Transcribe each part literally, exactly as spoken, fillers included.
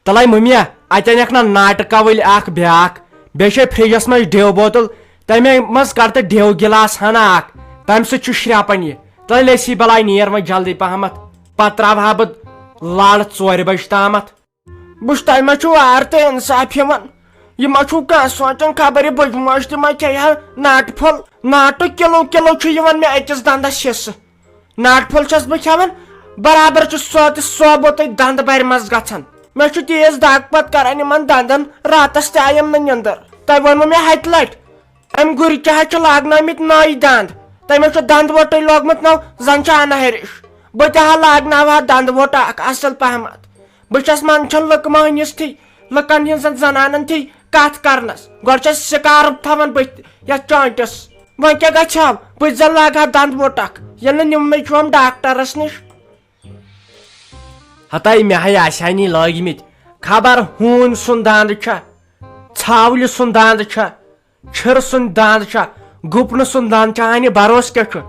تلے مُمیا، اتہِ انکھ نہ ناٹہٕ کوٕلۍ اکھ بیاکھ، بیٚیہِ چھے فرجس منٛز ڈیو بوتل، تمے منٛز کڑ تہٕ ڈیو گلاس ہنا اکھ، تمہِ سۭتۍ چھُ شرٛپان یہِ۔ تلے لیسی بلاے نیر وۄنۍ جلدی پہمتھ، پتہٕ تراوہا بہٕ لڑ ژورِ بجہِ تامتھ۔ بہٕ چھُس، تۄہہِ ما چھُو وارٕ تہٕ انصاف یِوان؟ یہِ ما چھُو کانٛہہ سونٛچان، خبر یہِ بٔجۍ موج تہِ ما کھیٚیہِ ہا ناٹہٕ پھوٚل؟ ناٹہٕ کِلوٗ کِلوٗ چھُ یِوان مےٚ أکِس دنٛدس حصہٕ۔ ناٹہٕ پھوٚل چھَس بہٕ کھٮ۪وان، برابر چھُ سۄ تہِ سۄبو تہٕ دنٛدٕ برِ منٛز گژھان۔ مےٚ چھُ تیز دگ پتہٕ کران یِمن دنٛدن، راتس تہِ آیم نہٕ نِندٕر۔ تۄہہِ ووٚنوٕ مےٚ ہتہِ لٹہِ، امہِ گُرۍ کیٛاہ چھِ لاگنٲومٕتۍ نٔوۍ دند؟ تٔمِس چھُ دند ووٹٕے لوگمُت نٔو، زن چھِ انہٕ ہرِش۔ بہٕ تہِ ہا لاگناوٕ ہا دند ووٹ اکھ اصل پہمتھ۔ بہٕ چھَس منٛدچھان لُکہٕ مٲنِس تھی، لُکن ہٕنٛزن زنانن تھی کتھ کرنس۔ گۄڈٕ چھَس سکارف تھاوان بٕتھِ یتھ چانٹس۔ وۄنۍ کیٛاہ گژھِ ہا؟ بہٕ تہِ زن لاگہٕ ہا دند ووٹ اکھ، ییٚلہِ نہٕ نِمنٕے چھُم ڈاکٹرس نِش۔ ہتاے مےٚ ہاے آسہِ ہا نی لٲگمٕتۍ۔ خبر ہوٗنۍ سُنٛد دند چھا، ژھاولہِ سُنٛد دند چھا، چھِرٕ سُنٛد دند چھا، گُپنہٕ سُنٛد دند چھا، ہانہِ بروسہٕ کیٛاہ چھُ؟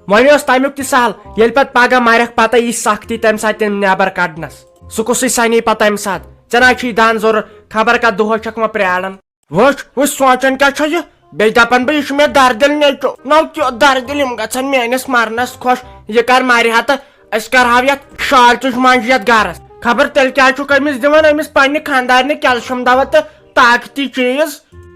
وۄنۍ اوس تمیُک تہِ سہل، ییٚلہِ پتہٕ پگاہ مرکھ پتہ یی سختی تمہِ ساتہٕ تٔمۍ نٮ۪بر کڑنس۔ سُہ کُسٕے سنے پتہٕ تمہِ ساتہٕ؟ ژےٚ نہ چھُے دند ضروٗرت، خبر کتھ دۄہس چھکھ وۄنۍ پرٛاران۔ وٕچھ، وٕچھ، سونٛچان کیٛاہ چھُ یہِ؟ بیٚیہِ دپان بہٕ، یہِ چھُ مےٚ دردِل نیٚچو۔ نو کیُتھ دردِل، یِم گژھن میٲنِس مرنس خۄش۔ یہِ کر مرِ ہا تہٕ أسۍ کرہاو یتھ شالچہِ منٛز یتھ گرس۔ خبر تیٚلہِ کیٛازِ چھُکھ أمِس دِوان أمِس پننہِ خانٛدارنہِ کیلشیم دوا تہٕ طاقتی چیٖز؟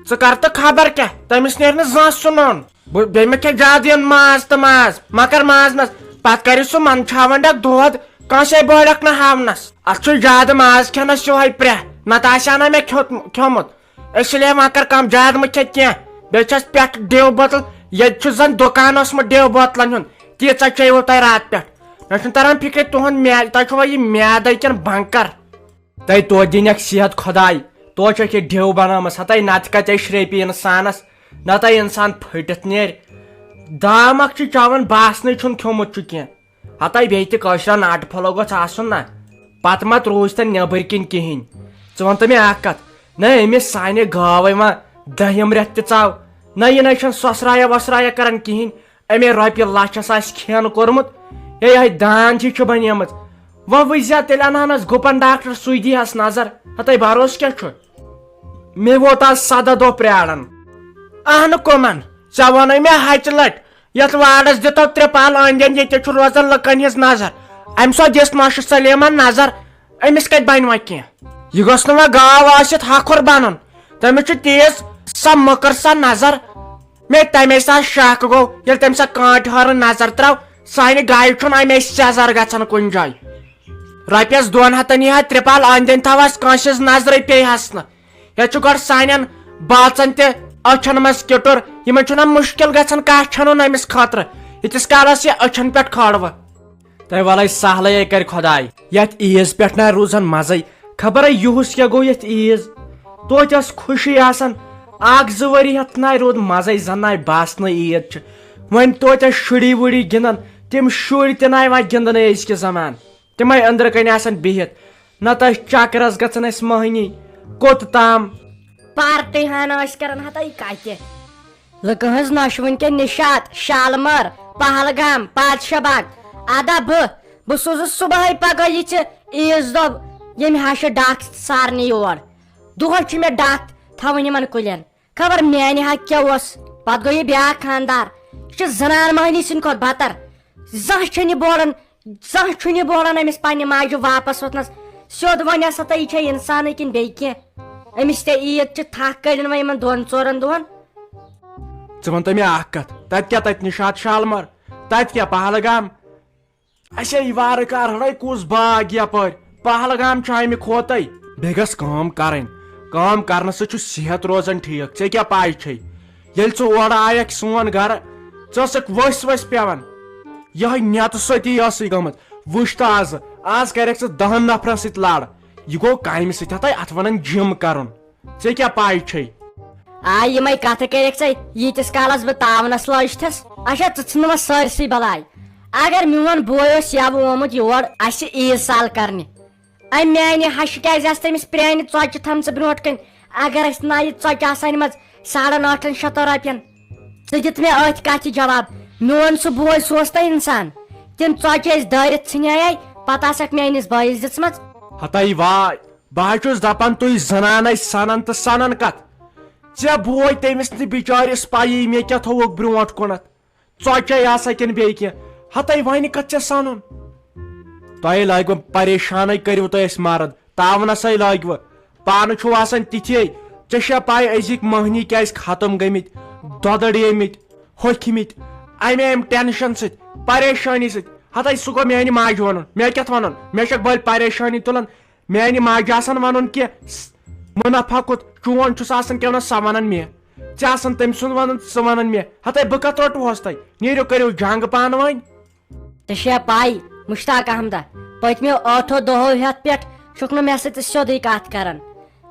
ژٕ کر تہٕ خبر کیٛاہ، تٔمِس نیرِ نہٕ زانٛہہ سُہ نوٚن۔ بہٕ، بیٚیہِ مےٚ کھےٚ زیادٕ یِن ماز تہٕ ماز، مہ کر ماز نس، پتہٕ کرِ سُہ منٛدچھاوان ڈکھ دود، کٲنٛسے بٲڑکھ نہٕ ہاونس۔ اتھ چھُ زیادٕ ماز کھٮ۪نس یِہوے پرٛہ، نتہٕ آسہِ ہا نہٕ مےٚ کھیوٚت-، کھیوٚمُت۔ اس لیے وۄنۍ کر کم، زیادٕ مہ کھےٚ کینٛہہ۔ بیٚیہِ چھس پٮ۪ٹھ ڈیو بوتل، ییٚتہِ چھُ زن دُکان اوسمُت ڈیو بوتلن ہُنٛد، تیٖژاہ چیٚیوٕ تۄہہِ راتہٕ پٮ۪ٹھ۔ مےٚ چھُنہٕ تران فکرِ تُہُنٛد میادٕ، تۄہہِ چھُوا یہِ میادے کِنہٕ بنکر؟ تۄہہِ توتہِ دِنکھ صحت خۄداے، توتہِ چھکھ یہِ ڈیو بنٲومٕژ، ہتاے نتہٕ کتہِ شرٛیپہِ انسانس، نتہٕ انسان پھٔٹِتھ نیرِ۔ دامکھ چھُ چٮ۪وان، باسنٕے چھُنہٕ کھیوٚمُت چھُ کینٛہہ۔ ہتاے بیٚیہِ تہِ کٲشرٮ۪ن ناٹہٕ پھوٚلو گوٚژھ آسُن نا۔ پتہٕ ما روٗزۍ تَن نٮ۪بٕرۍ کِنۍ کِہیٖنۍ۔ ژٕ وَن تہٕ مےٚ اَکھ کَتھ، نہ أمِس سانہِ گاوَے وۄنۍ دٔہِم رٮ۪تھ تہِ ژاو، نہ یہِ نَے چھَنہٕ سۄسرایا وۄسرایا کَران کِہیٖنۍ۔ أمۍ رۄپیہِ لَچھَس آسہِ کھٮ۪ن کوٚرمُت، ہے یِہوٚے داند ہِش چھِ بَنیمٕژ۔ وۄنۍ وٕچھ زِ تیٚلہِ اَنہٕ ہَنَس گُپَن ڈاکٹر، سُے دی ہَس نظر۔ ہتَے بروسہٕ کیٛاہ چھُ؟ مےٚ ووت آز سَداہ دۄہ پرٛاران۔ اہنہٕ کٕمَن؟ ژےٚ ووٚنُے مےٚ ہَچہِ لَٹہِ، یتھ وارڈس دِتو ترٛپال أنٛدۍ أنٛدۍ، ییٚتہِ چھُ روزان لُکن ہٕنٛز نظر۔ أمۍ سۄ دِژ نۄشہِ سلیمن نظر، أمِس کتہِ بنہِ وۄنۍ کینٛہہ؟ یہِ گوٚژھ نہٕ وۄنۍ گاو ٲسِتھ ہکھُر بنُن۔ تٔمِس چھُ تیز سۄ مٔکٕر سۄ نظر۔ مےٚ تمے ساتہٕ شک گوٚو، ییٚلہِ تٔمۍ سۄ کانٛٹہِ ہٲرٕن نظر ترٲو، سانہِ گایہِ چھُنہٕ امے سیزر گژھان کُنہِ جایہِ۔ رۄپیس دۄن ہتن یی ہا ترٛپال أنٛدۍ أنٛدۍ تھاوس، کٲنٛسہِ ہٕنٛز نظرٕے پیٚیہِ ہس نہٕ۔ ییٚتہِ چھُ گۄڈٕ سانٮ۪ن باژن تہِ أچھن منٛز کِٹُر، یِمن چھُنہ مُشکِل گژھان کانٛہہ چھُنہٕ أمِس خٲطرٕ، ییٖتِس کالس یہِ أچھن پٮ۪ٹھ کھٲڑوٕ۔ تۄہہِ وَلَے سہلٕے کرِ خۄداے۔ یَتھ عیٖز پٮ۪ٹھ نہ روٗزن مَزَے، خبرے یُہُس کیٛاہ گوٚو یَتھ عیٖز۔ توتہِ ٲس خوشی آسان، اکھ زٕ ؤری ہٮ۪تھ نہ روٗد مَزَے، زَن نہ باسنٕے عیٖد چھِ۔ وۄنۍ توتہِ ٲسۍ شُری وُری گِنٛدان، تِم شُرۍ تہِ نہ وۄنۍ گِنٛدنٕے أزکہِ زمانہٕ۔ تِمے أنٛدرٕ کنہِ آسان بِہِتھ، نتہٕ ٲسۍ چکرس گژھان أسۍ مٔہنی۔ کوٚت تام؟ پارٹی ہنا ٲسۍ کران ہتا یہِ کتہِ؟ لُکہٕ ہٕنٛز نۄشہِ وٕنکٮ۪ن نِشاط، شالمٲر، پہلگام، پادشاہ باغ۔ ادا بہٕ، بہٕ سوزٕ صبحٲے پگاہ یہِ ژےٚ عیٖز دۄہ ییٚمہِ ہشہِ ڈکھ سارنٕے یور۔ دۄہے چھُ مےٚ ڈکھ تھاوٕنۍ یِمن کُلٮ۪ن۔ خبر میانہِ ہا کیٛاہ اوس۔ پتہٕ گوٚو یہِ بیٛاکھ خاندار۔ یہِ چھِ زنان مٔہنی سٕنٛدِ کھۄتہٕ بتر۔ زانٛہہ چھُنہٕ یہِ بولان، زانٛہہ چھُنہٕ یہِ بولان أمِس پننہِ ماجہِ واپس وۄتھنس۔ سیوٚد وۄنۍ ہسا تہٕ یہِ چھا انسانٕے کِنہٕ بیٚیہِ کینٛہہ؟ أمِس تہِ عیٖد چھِ تھکھ کٔڑِن وۄنۍ یِمن دۄن ژورن دۄہن۔ ژٕ وَن تہٕ مےٚ اکھ کتھ، تتہِ کیٛاہ، تتہِ نِشاط شالمٲر، تتہِ کیٛاہ پہلگام؟ اچھا، یہِ وارٕ کار ہڑے کُس باغ یپٲرۍ؟ پہلگام چھُ امہِ کھوتَے۔ بیٚیہِ گژھ کٲم کرٕنۍ۔ کٲم کرنہٕ سۭتۍ چھُ صحت روزان ٹھیٖک۔ ژےٚ کیٛاہ پَے چھے؟ ییٚلہِ ژٕ اورٕ آیکھ سون گرٕ، ژٕ ٲسکھ ؤسۍ ؤسۍ پٮ۪وان۔ یِہوٚے نٮ۪تہٕ سۭتی ٲسٕے گٔمٕژ۔ وٕچھ تہٕ آزٕ، آز کرکھ ژٕ دَہَن نفرن سۭتۍ لڑ۔ یہِ گوٚو کامہِ سۭتۍ ہتَے، اتھ ونان جِم کرُن۔ ژےٚ کیٛاہ پَے چھے؟ آ، یِمے کتھٕ کٔرِکھ ژےٚ ییٖتِس کالس بہٕ تاونس لٲجتھس۔ اچھا، ژٕ ژھٕنہٕ وۄنۍ سٲرسٕے بلاے۔ اگر میون بوے اوس یَوٕ آمُت یور اسہِ عیٖد سال کرنہِ، امہِ میانہِ ہشہِ کیازِ آسہٕ تٔمِس پرٛانہِ ژۄچہِ تھٲمژٕ برونٛٹھ کنہِ؟ اگر اسہِ نَیہِ ژۄچہِ آسہٕ انِمژٕ ساڑن ٲٹھن شیٚتو رۄپین، ژٕ دِتھ مےٚ أتھۍ کتھِ جواب۔ میون سُہ بوے، سُہ اوس تہ انسان۔ تِم ژۄچہِ ٲسۍ دٲرِتھ ژھٕنیے، پتہٕ آسکھ میٲنِس بٲیِس دِژمژ۔ ہتاے واے، بہٕ حظ چھُس دپان، تُہۍ زنان ٲسۍ سنان تہٕ سنان کتھ؟ ژےٚ بوے تٔمِس نہٕ بِچٲرِس پَیی مےٚ کیٛاہ تھووُکھ برونٛٹھ کُنتھ۔ ژۄچے آسا کِنہٕ بیٚیہِ کینٛہہ؟ ہتے وۄنۍ کتھ ژےٚ سنُن؟ تۄہے لٲگوٕ پریشانٕے، کٔرِو تُہۍ أسۍ مرد، تاونسے لٲگوٕ۔ پانہٕ چھُو آسان تِتھے۔ ژےٚ چھےٚ پاے أزِکۍ مٔہنی کیٛازِ ختم گٔمٕتۍ، دۄدڑیمٕتۍ، ہوٚکھمٕتۍ؟ امہِ امہِ ٹینشن سۭتۍ، پریشٲنی سۭتۍ۔ ہتے سُہ گوٚو میانہِ ماجہِ ونُن، مےٚ کیٛاہ ونُن؟ مےٚ چھکھ بٔلۍ پریشٲنی تُلان۔ میانہِ ماجہِ آسان ونُن کینٛہہ، س-، منافع کوٚت چون چھُس آسان کیٛاہ ونان، سۄ ونان مےٚ۔ ژےٚ آسان تٔمۍ سُنٛد ونُن، ژٕ ونان مےٚ۔ ہتے بہٕ کتھ روٹوہس تۄہہِ؟ نیٖرِو کٔرِو جنگ پانہٕ ؤنۍ۔ ژےٚ چھےٚ پَے، مشتاق احمدہ، پٔتمیو ٲٹھو دۄہو ہٮ۪تھ پٮ۪ٹھ چھُکھ نہٕ مےٚ سۭتۍ سیوٚدُے کَتھ کران۔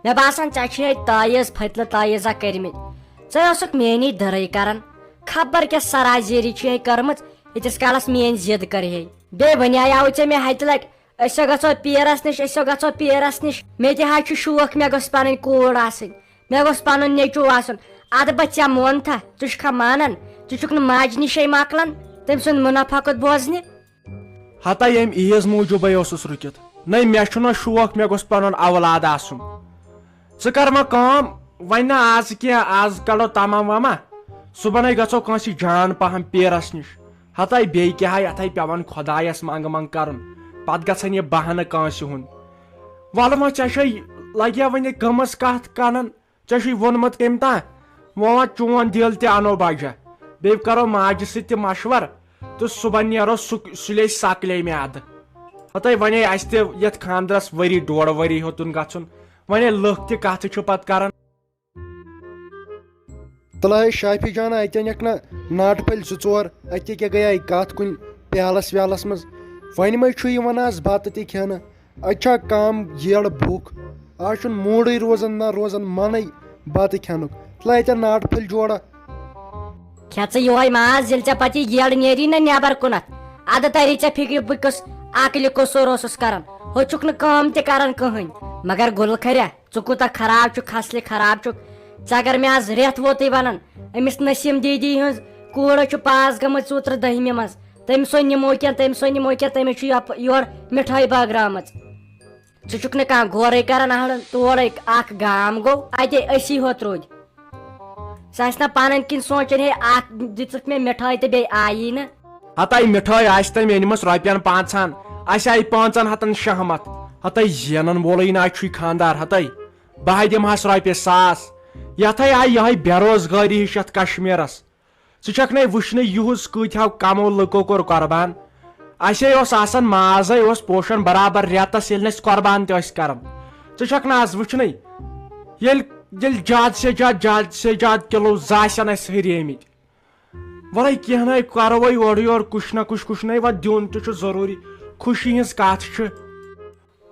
مےٚ باسان، ژےٚ چھے اَتہِ تٲیٖز، پھٔتلہٕ تٲیٖزا کٔرمٕتۍ۔ ژٕ ٲسٕکھ میٛٲنی دٕرٕے کران۔ خبر کیٛاہ سرازیری چھے کٔرمٕژ، ییٖتِس کالس میٛٲنۍ ضد کرِہے۔ بیٚیہِ وَنیٛاو ژےٚ مےٚ ہَتہِ لَٹہِ، أسۍ ہو گژھو پیٖرس نِش، أسۍ ہو گژھو پیٖرس نِش۔ مےٚ تہِ حظ چھُ شوق، مےٚ گٔژھ پنٕنۍ کوٗر آسٕنۍ، مےٚ گوٚژھ پنُن نیٚچوٗ آسُن۔ اَدٕ بہٕ ژےٚ مون تھا، ژٕ چھُکھا مانان؟ ژٕ چھُکھ نہٕ ماجہِ نِشے مۄکلان، تٔمۍ سُنٛد منافع کوٚت بوزنہِ؟ ہتا ییٚمہِ عیٖز موٗجوٗبے اوسُس رُکِتھ۔ نَے، مےٚ چھُنہٕ شوق مےٚ گوٚژھ پنُن اولاد آسُن۔ ژٕ کر وۄنۍ کٲم، وۄنۍ نہ آز کینٛہہ، آز کڑو تمام وما۔ صُبحنے گژھو کٲنٛسہِ جان پہم پیٖرس نِش۔ ہتاے بیٚیہِ کیٛاہ ہا، یتھے پٮ۪وان خۄدایس منٛگہٕ منٛگ کرُن۔ پتہٕ گژھن یہِ بہانہٕ کٲنٛسہِ ہُنٛد۔ وَلہٕ وۄنۍ ژےٚ چھے لگیا وۄنۍ یہِ گٔمٕژ کتھ کنن، ژےٚ چھُے ووٚنمُت کٔمۍ تام؟ وۄنۍ وۄنۍ چون دِل تہِ انو بجا، بیٚیہِ کرو ماجہِ سۭتۍ تہِ مشور، تہٕ صُبحن نیرو سُہ سُلے سکلے میادٕ۔ ہتاے وۄنۍ اسہِ تہِ یتھ خاندرس ؤری ڈۄڑ ؤری ہیوٚتُن گژھُن، وۄنۍ لُکھ تہِ کتھٕ چھِ پتہٕ کران۔ تلہٕ ہے شافی جانا، اتہِ انکھ نہ ناٹہٕ پھٔلۍ زٕ ژور، اتہِ کیٛاہ گٔیے کتھ کُنہِ پیالس ویالس منٛز؟ وۄنۍ مہ چھُ یِوان از بتہٕ تہِ کھٮ۪نہٕ، اتہِ چھا کم یٔڑ بُکھ؟ از چھُنہٕ موٗڈٕے روزان، نہ روزان منٕے بتہٕ کھٮ۪نُک۔ تلہٕ اتٮ۪ن ناٹہٕ پھٔلۍ جوڑا۔ کھےٚ ژٕ یِہوے ماز، ییٚلہِ ژےٚ پتہٕ یہِ یٔڑ نیری نہ نٮ۪بر کُنتھ، ادٕ تری ژےٚ فکرِ بہٕ کُس عقلہِ قصوٗر اوسُس کران۔ ہُہ چھُکھ نہٕ کٲم تہِ کران کٕہٕنۍ۔ مگر گُلہٕ کھریا، ژٕ کوٗتاہ خراب چھُکھ، خصلہِ خراب چھُکھ۔ ژٕ اگر مےٚ از رٮ۪تھ ووتُے ونان، أمِس نسیٖم دیدی ہٕنٛز کوٗر حظ چھُ پاس گٔمٕژ اوترٕ دٔہمہِ منٛز، تٔمۍ سُنٛد نِمو کینٛہہ، تٔمۍ سُنٛد نِمو کینٛہہ، تٔمِس چھُ یپ-، یورٕ مِٹھٲے بٲگراومٕژ۔ ژٕ چھُکھ نہٕ کانٛہہ غورٕے کران، اہڑن تورے اکھ گام گوٚو، اتے أسی ہوت روٗدۍ۔ سُہ آسہِ نہ پنٕنۍ کِنۍ سونٛچان، ہے، اکھ دِژٕکھ مےٚ مِٹھٲے تہٕ بیٚیہِ آیی نہٕ۔ ہتاے مِٹھٲے آسہِ تٔمۍ أنمٕژ رۄپین پانٛژہن، اسہِ آیہِ پانٛژن ہتن شہمت۔ ہتاے زینن وولٕے نہ چھُے خاندار، ہتاے بہٕ ہا دِمہٕ ہس رۄپیہِ ساس۔ یتھے آیہِ یہے بے روزگٲری ہِش یتھ کشمیرس۔ ژٕ چھکھ نے وٕچھنٕے یُہُس کۭتۍ ہو کمو لُکو کوٚر قربان۔ اسے اوس آسان مازے اوس پوشان برابر رٮ۪تس ییٚلہِ نہٕ أسۍ قربان تہِ ٲسۍ کران۔ ژٕ چھکھ نہٕ از وٕچھنٕے ییٚلہِ، ییٚلہِ زیادٕ سے زیادٕ، زیادٕ سے زیادٕ کِلو زٕ آسن اسہِ ہُریمٕتۍ۔ وَلَے کینٛہہ نَے، کَرو وۄنۍ اورٕ یورٕ کُش نہ کُش، کُش نَے، وۄنۍ دیُن تہِ چھُ ضروٗری۔ خوشی ہٕنٛز کَتھ چھِ۔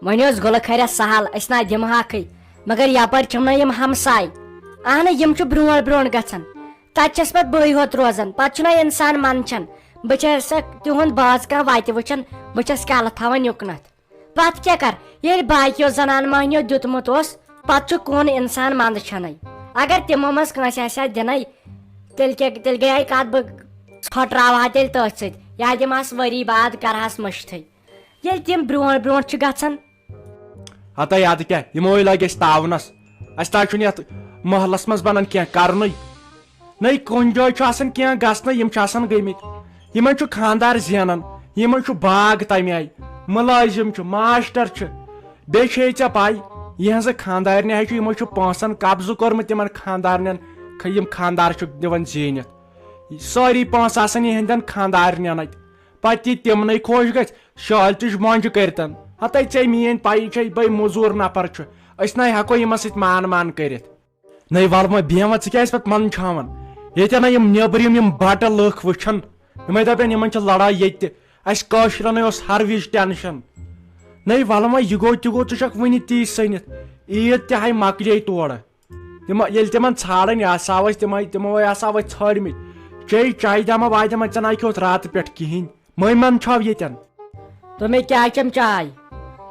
وۄنۍ اوس گُلہٕ کھرٮ۪س سہل، أسۍ نہ دِمہٕ ہاکھٕے، مگر یَپٲرۍ چھِم نہ یِم ہمساے۔ اہنہٕ، یِم چھِ برونٛٹھ برونٛٹھ گژھان۔ تَتہِ چھَس پَتہٕ بٕے ہوت روزان، پَتہٕ چھُنہ اِنسان منٛدچھان۔ بہٕ چھَسکھ تِہُنٛد باز کانٛہہ وَتہِ وٕچھان، بہٕ چھَس کَلہٕ تھاوان یُکنَتھ۔ پتہٕ کیٛاہ کر، ییٚلہِ باقیو زنان مہنیو دیُتمُت اوس، پتہٕ چھُ کُن انسان منٛدٕ چھنٕے۔ اگر تِمو منٛز کٲنٛسہِ آسہِ ہا دِنَے، تیٚلہِ کیٛاہ، تیٚلہِ گٔیے کتھ، بہٕ ژھۄٹراوٕ ہا تیٚلہِ تٔتھۍ سۭتۍ۔ یا دِمہٕ ہس ؤری بعد، کرٕ ہس مٔشتھٕے۔ ییٚلہِ تِم برونٛٹھ برونٛٹھ چھِ گژھان۔ ہتے ادٕ کیٛاہ، یِموے لگہِ اَسہِ تاونس۔ اَسہِ تہِ چھُنہٕ یتھ محلس منٛز بنان کینٛہہ کرنُے۔ نَے کُنہِ جایہِ چھُ آسان کینٛہہ گژھنَے، یِم چھِ آسان گٔمٕتۍ۔ یِمَن چھُ خانٛدار زینان، یِمَن چھُ باغ تَمہِ آیہِ، مُلٲزِم چھُ، ماسٹر چھُ۔ بیٚیہِ چھے ژےٚ پَے، یِہٕنٛزٕ خانٛدارنہِ حظ چھُ، یِمو چھُ پونٛسَن قبضہٕ کوٚرمُت، یِمَن خانٛدارنٮ۪ن، خ-، یِم خانٛدار چھِ دِوان زیٖنِتھ۔ سٲری پونٛسہٕ آسان یِہِنٛدٮ۪ن خانٛدارنٮ۪ن اَتہِ۔ پَتہٕ یہِ تِمنٕے خۄش گژھِ، شالہِ تُج مۄنٛجہِ کٔرۍتَن۔ ہَتَے ژےٚ میٛٲنۍ پَیی چھے، بٔے مٔزوٗر نفر چھُ، أسۍ نَے ہٮ۪کو یِمَن سۭتۍ مان مان کٔرِتھ۔ نَے وَلہٕ وۄنۍ بیٚہہ وۄنۍ، ژٕ کیٛازِ پَتہٕ منٛدچھاوان؟ ییٚتٮ۪ن نَے یِم نیٚبرِم یِم بَٹہٕ لُکھ وٕچھَن، یِمَے دَپَن یِمَن چھِ لڑٲے ییٚتہِ تہِ۔ اَسہِ کٲشرٮ۪نٕے اوس ہر وِزِ ٹٮ۪نشَن۔ نَے وَلہٕ وۄنۍ، یہِ گوٚو تہِ گوٚو، ژٕ چھَکھ وٕنہِ تی سٔنِتھ۔ عیٖد تہِ ہَے مۄکلے تورٕ۔ تِم ییٚلہِ تِمَن ژھانٛڈٕنۍ آسہٕ ہاو أسۍ، تِمَے، تِمو آسہٕ ہاو أسۍ ژھٲنٛڈمٕتۍ۔ چے چایہِ دامہ وایہِ دامہ، ژےٚ نَے کھیوٚتھ راتہٕ پٮ۪ٹھ کِہیٖنۍ۔ مٔنٛزۍ منٛز چھاو ییٚتٮ۪ن۔ دوٚپ مےٚ، کیٛاہ چٮ۪م چاے؟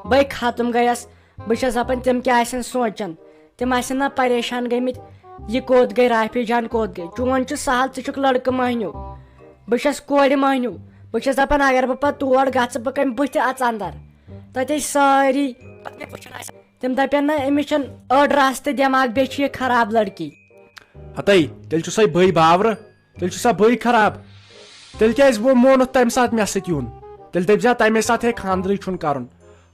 بٔے ختم گٔیَس۔ بہٕ چھَس دَپان، تِم کیٛاہ آسَن سونٛچان؟ تِم آسَن نا پریشان گٔمٕتۍ، یہِ کوٚت گٔے، رافی جان کوٚت گٔے؟ چون چھُ سہل، ژٕ چھُکھ لڑکہٕ مٔہنیوٗ، بہٕ چھَس کورِ مٔہنیوٗ۔ بہٕ چھَس دَپان، اگر بہٕ پَتہٕ تور گژھٕ، بہٕ کَمہِ بٕتھِ اَژٕ اَندَر؟ تَتہِ ٲسۍ سٲری۔ تِم دپن نہ، أمِس چھُنہٕ أڑ رژھ تہِ دٮ۪ماغ، بیٚیہِ چھِ یہِ خراب لڑکی۔ ہتے، تیٚلہِ چھُ سۄے بٔے باورٕ، تیٚلہِ چھُ سۄ بٔے خراب۔ تیٚلہِ کیازِ ووٚن، مونُتھ تمہِ ساتہٕ مےٚ سۭتۍ یُن؟ تیٚلہِ دٔپۍ زِ تمے ساتہٕ ہے خاندرٕے چھُنہٕ کرُن۔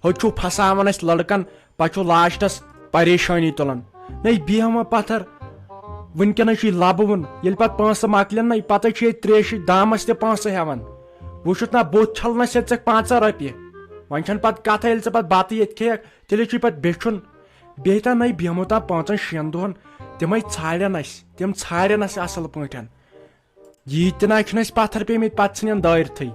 ہُتہِ چھُو پھساوان اسہِ لڑکن، پتہٕ چھُو لاسٹس پریشٲنی تُلان۔ نے بیہمہ پتھر، وٕنکیٚنس چھُے لبہٕ وُن، ییٚلہِ پتہٕ پونٛسہٕ مۄکلن نہ، پتہٕ چھے تریشہِ دامس تہِ پونٛسہٕ ہٮ۪وان۔ وٕچھُتھ نہ، بُتھ چھلنس ہیٚتہِ ژےٚ پانٛژہ رۄپیہِ۔ وۄنۍ چھنہٕ پتہٕ کتھے، ییٚلہِ ژےٚ پتہٕ بتہٕ ییٚتہِ کھیٚکھ، تیٚلے چھُے پتہٕ بیچھُن۔ بیٚیہِ تہ نے بیہمو تام پانٛژن شٮ۪ن دۄہن، تِمے ژھانڈن اسہِ، تِم ژھانڈن اسہِ اصل پٲٹھۍ۔ ییٖتۍ تہِ نہ چھِنہٕ اسہِ پتھر پیٚمٕتۍ، پتہٕ ژھٕنن دٲرتھٕے۔